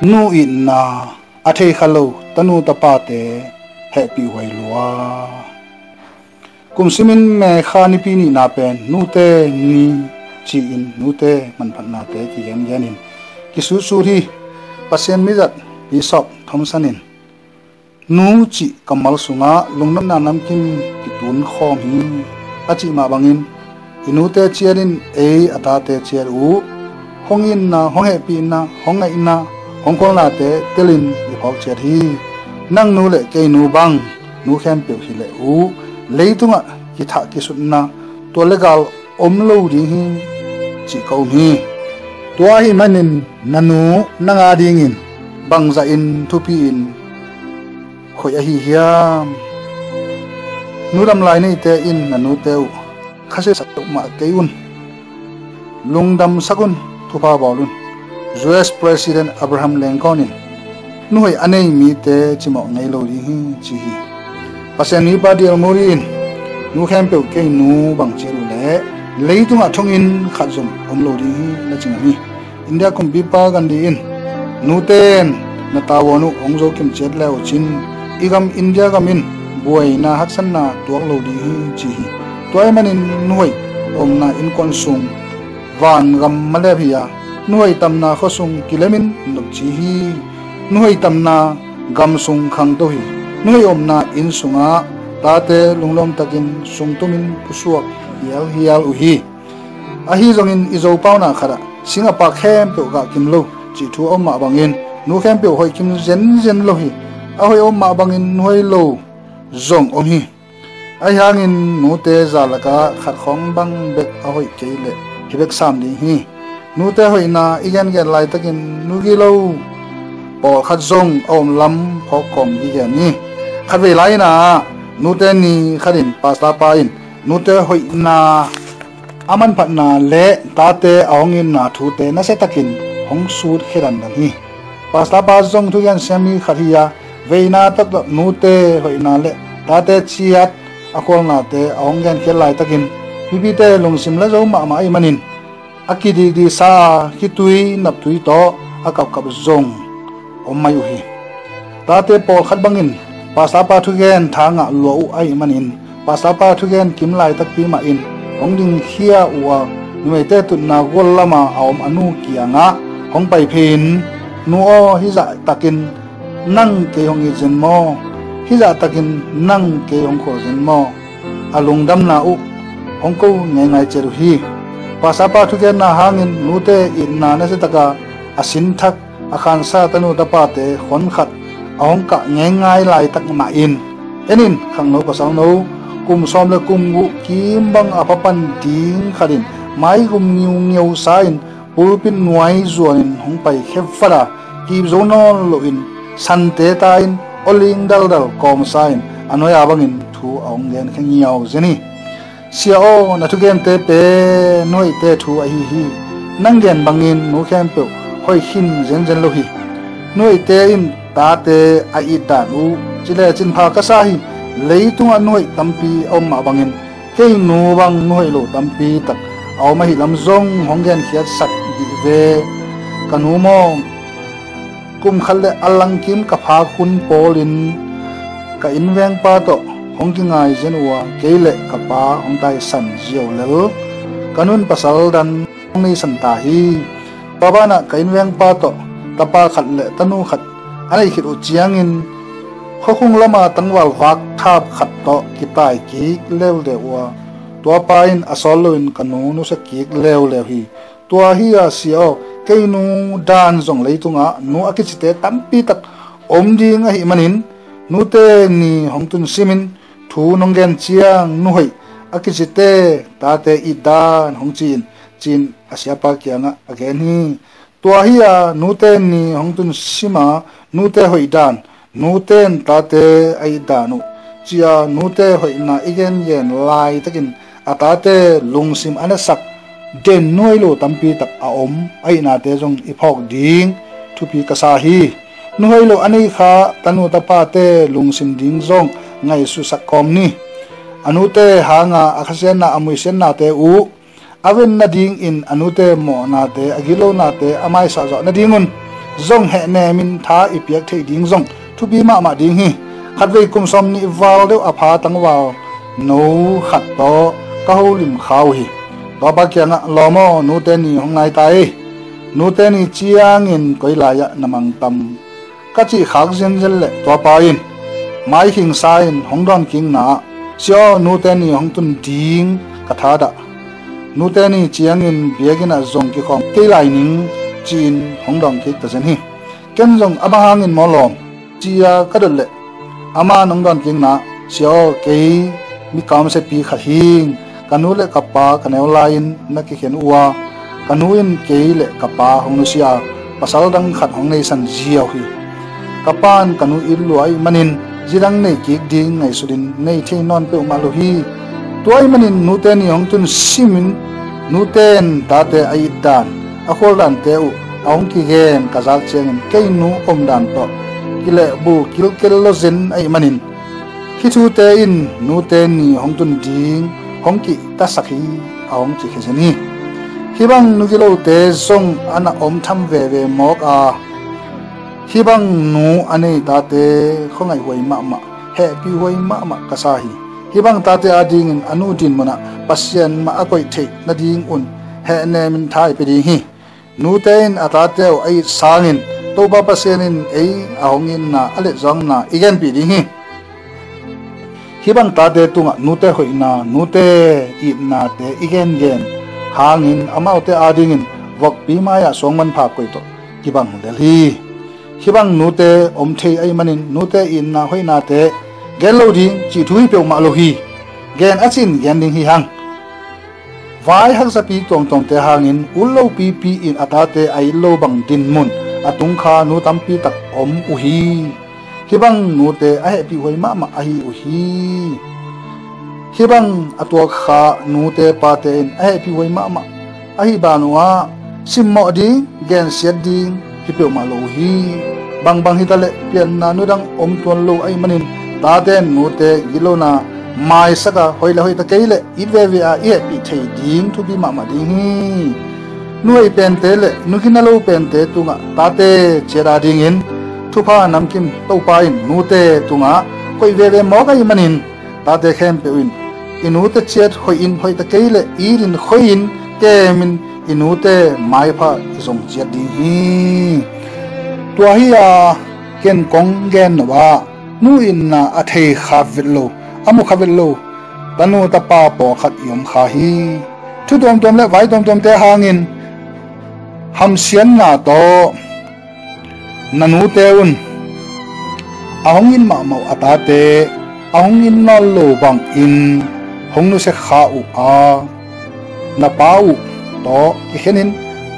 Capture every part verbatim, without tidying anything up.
Nu itna a thei kha lo tanu tapate hehpih huai lua. Kum simin May kha nipi nihna pen nute ni ci-in nute manphatnate kigengenin kisutsut hi. Pasian mizat Bishop Thompson in nu cih kammal sungah lungnopna namkim kitun khawm hi a cih mah bangin i nute ciat in ei a tate ciat uh hong itna, hong hehpihna, hong ngaihna, hong khualnate telin i phawk ciat hi. Nang nu le kei nu bang nu khempeuh hi leh uh leitungah kithah kisutna tua le gal om lo ding hi cih ka um hi. Tua ahih manin na nu nang adingin bangzahin thupi in hoih ahi hiam? Nu dam lai neite in na nute uh khasiasak mah kei un. Lungdamsak un, thupha bawl un. U S President Abraham Lincoln in nuhoih a nei mite cimawh ngei lo ding hi ci hi. Pasian mipa D L Moody in nu khempeuh kei nu bang ciat uh leh leitungah thonginn khat zong om lo ding hi na ci ngam hi. India kumpipa Gandhi in nute in na tavuan uh hong zo kim ciat le uh cin i gam India gam in buaina haksatna tuak lo ding hi ci hi. Tua ahih manin nuhoih omna innkuan sung vangam malep hi a, nuhoih tamna khuasung kilemin nopci hi. Nuhoih tamna gamsung khangto hi. Nuhoih omna inn sungah tate lunglawm takin sungtumin pusuak hialhial uh hi. Ahi zongin i Zopauna khatah sing a pak khempeuh gah kim lo cih thu a om mah bangin nu khempeuh hoih kim zenzen lo hi. A hoih a om mah bangin nuhoih lo zong om hi. Ahi hangin nute za lakah khat khawng bang bek a hoih kei leh hi bek sam ding hi. Nute hoihna i gengen laitakin nu gilo pawlkhat zong a om lam phawk kawm i gen hi. Khatvei lai-inah nute ni khatin pastor pa in nute hoihna a manphatna le tate a hong itna thute nasiatakin hong sutkhia dandan hi. Pastor pa zong thugen siammi khat hi a, veina taktak nute hoihna le tate ciat a khualnate a hong genkhiat laitakin mipite lungsim la zo mahmah ahih manin a kididi sa a khitui naptui tawh a kapkap zong om mai uh hi. Tate pawlkhat bangin pastor pa thugen tha ngah lua uh ahih manin pastor pa thugen kim laitakpi mahin hong dingkhia uh a, numeite tutna gual lama a om a nu kiangah hong pai phei in, "Nu aw, hih zahtakin nang kei hong it zen maw? Hih zahtakin nang kei hong khual zen maw?" A lungdamna uh hong ko ngeingai ciat uh hi. Pastor pa thugenna hangin nute itna nasiataka a sinthak a khansa tanu tapate khon khat a hong kah ngeingai laitak mahin, en in, khangno pasalno kum sawm le kum guk kim bang a pha pan ding khatin maigum ngiungeu sa in pulpit nuai zuanin hong paikhia vat a, kip zo nawn loin sante ta in awling daldal kawmsa in a nuai-a bangin thu a hong genkhia ngiau zen hi. Sia aw, na thugente pen nuhoihte thu ahi hi. Nang gen bangin nu khempeuh hoih khin zenzen lo hi. Nuhoihte in tate a it dan uh ci le cin pha ka sa hi. Leitungah nuhoih tampi a om mah bangin kei nu bang nuhoih lo tampi tak a om ahih lam zong hong genkhiatsak dih ve. Ka nu maw, kum khat le a langkim ka phak hun pawlin ka innvengpa tawh hong kingai zen uh a, kei le ka pa hong taisan ziau lel ka nun pasal dan hong neisan ta hi. Tua banah ka innvengpa tawh tapa khat le tanu khat a neih khit uh ciangin khuakhung lama tangval vak thap khat tawh kitai kik leuleu uh a, tuapa in a sawt loin ka nu nusia kik leuleu hi. Tua hi a, sia aw, kei nu dan zong leitungah nu a kicite tampi tak om ding ahih manin nute ni hong tun simin thu nong gen ciang nuhoih a kicite tate it dan hong ci in, ci-in a siapa kiangah a gen hi. Tua hi a, nute ni hong tun sima nute hoih dan, nute in tate a it dan uh ci-a nute hoihna i gengen laitakin a tate lungsim a nasak den nuhoih lo tampi tak a om ahihnate zong i phawk ding thupi ka sa hi. Nuhoih lo a nei kha tanu tapate lungsim ding zong ngaihsutsak kawm ni. A nute hanga a khasiatna a muisiatnate uh a ven nadingin a nute mawhnate a gitlonate a maisah zawh nadingun zong hehnem in tha i piak theih ding zong thupi mahmah ding hi. Khatvei kum sawmnih val deuh a pha tangval no khat tawh ka holim kha uh hi. Tuapa kiangah, "Lawm aw, nute ni hong nai ta ei. Nute ni ciangin koi lai-ah na mang tam?" ka cih khak zenzen leh tuapa in maikhing sa-in hong dawnkikna ah, "Sia aw, nute ni hong tun ding ka thadah. Nute ni ciangin biakinn ah zong kikhawm kei lai ning," ci-in hong dawnkik ta zen hi. Ken zong, "A bang hangin maw lawm?" ci-a ka dot leh, ama hong dawnkikna ah, "Sia aw, kei mi kamsiapi khat hing. Ka nu le ka pa ka neu lai-in na kikhen uh a, ka nu in kei le ka pa hong nusia a, pasal dang khat hong neisan ziau hi. Ka pa in ka nu it lua ahih manin zi dang nei kik ding ngaihsutin nei thei nawn peuhmah lo hi. Tua ahih manin nute ni hong tun simin nute in tate a it dan, a khual dante uh a hong kigen ka zak ciangin kei nu om dan tawh kilehbulh kilkel lo zen ahih manin hih thute in nute ni hong tun ding hong kihtasak hi," a hong ci khia zen hi. Hih bang nu gilote zong a na om tham veve mawk a, hih bang nu a nei tate khuangaih huai mahmah, hehpih huai mahmah ka sa hi. Hih bang tate adingin a nu dinmun ah Pasian mah a koih theih nadingun hehnem in tha i pia ding hi. Nute in a tate uh a it sangin Topa Pasian in ei a hong itna a letzuakna i genpih ding hi. Hih bang tate tungah nute hoihna, nute itnate i gengen hangin amaute adingin vokpi mai-ah suang manpha koih tawh kibang lel hi. Hih bang nute om thei ahih manin nute itna hoihnate gen lo ding cih thu hi peuhmah lo hi. Gen a cin gen ding hi hang. Vai haksapi tuamtuamte hangin ut lopipi in a tate a it lo bang dinmun a tung kha nu tampi tak om uh hi. Hih bang nute a hehpih huai mahmah ahi uh hi. Hih bang a tuak kha nute pate in a hehpih huai mahmah ahi ban uh ah simmawh ding, gensiat ding hi peuhmah lo uh hi. Bangbang hitaleh pianna nu dang om tuan lo ahih manin tate in nute gilona maisak a, hoih le hoih ta kei leh it veve a i hehpih thei ding thupi mahmah ding hi. Nu hoih pente le nu gina lo pente tungah tate ciat adingin thupha namkim Topa in nute tungah koih veve mawk ahih manin tate khempeuh in i nute ciat hoih in, hoih ta kei leh it in, khoi in, kem in i nute maipha i zong ciat ding hi. Tua hi a, ken kong gen nop ah nu itna a thei kha vet lo, a mu kha vet lo tanu tapa pawlkhat i om kha hi. Thu tuamtuam le vai tuamtuamte hangin hamsiatna tawh na nute un a hong it mahmah uh a tate a hong it nawn lo bangin hong nusia kha uh a, na pa uh tawh kikhenin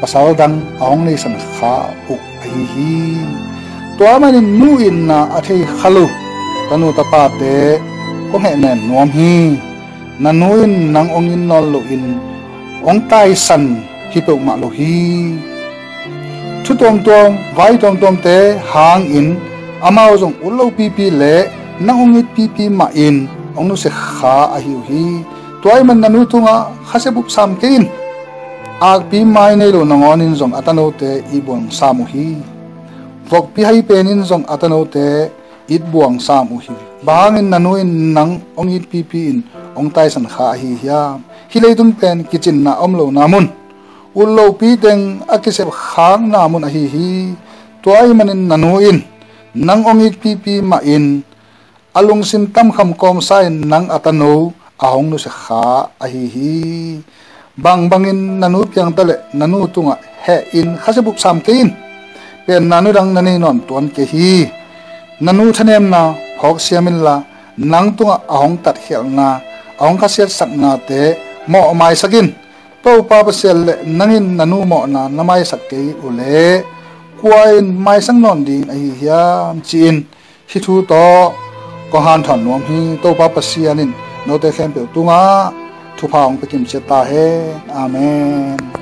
pasal dang a hong neisan kha uh ahi hi. Tua manin nu itna a thei kha lo tanu tapate kong hehnem nuam hi. Na nu in nang hong it nawn loin hong taisan hi peuhmah lo hi. Thu tuamtuam, vai tuamtuamte hangin amau zong ut lopipi le nang hong itpipi mahin hong nusia kha ahi uh hi. Tua ahih man na nu tungah khasia bup sam kei in. Akpi mai nei lo nangawnin zong a tanote itbuang sam uh hi. Vokpi hai penin zong a tanote itbuang sam uh hi. Bang hangin na nu in nang hong itpipi in hong taisan kha ahi hiam? Hih leitung pen kicinna om lohna mun, ut lopi teng a kisep khakna mun ahi hi. Tua ahih manin na nu in nang hong itpipi mahin a lungsim tamkham kawmsa in nang a tano a hong nusia kha ahi hi. Bangbangin na nu piangta le na nu tungah hehin khasia bup sam kei in. Penna nu dang na nei nawn tuan kei hi. Na nu thanemna phawk siam inla, nang tungah a hong tatkhialhna, a hong khasiatsaknate mawh maisak in. Topa Pasian le nang in na nu mawhna na maisak kei uh leh kua in maisak nawn ding ahi hiam, ci-in hih thu tawh kong hanthawn nuam hi. Topa Pasian in note khempeuh tungah thupha hong pia kimciat ta hen. Amen.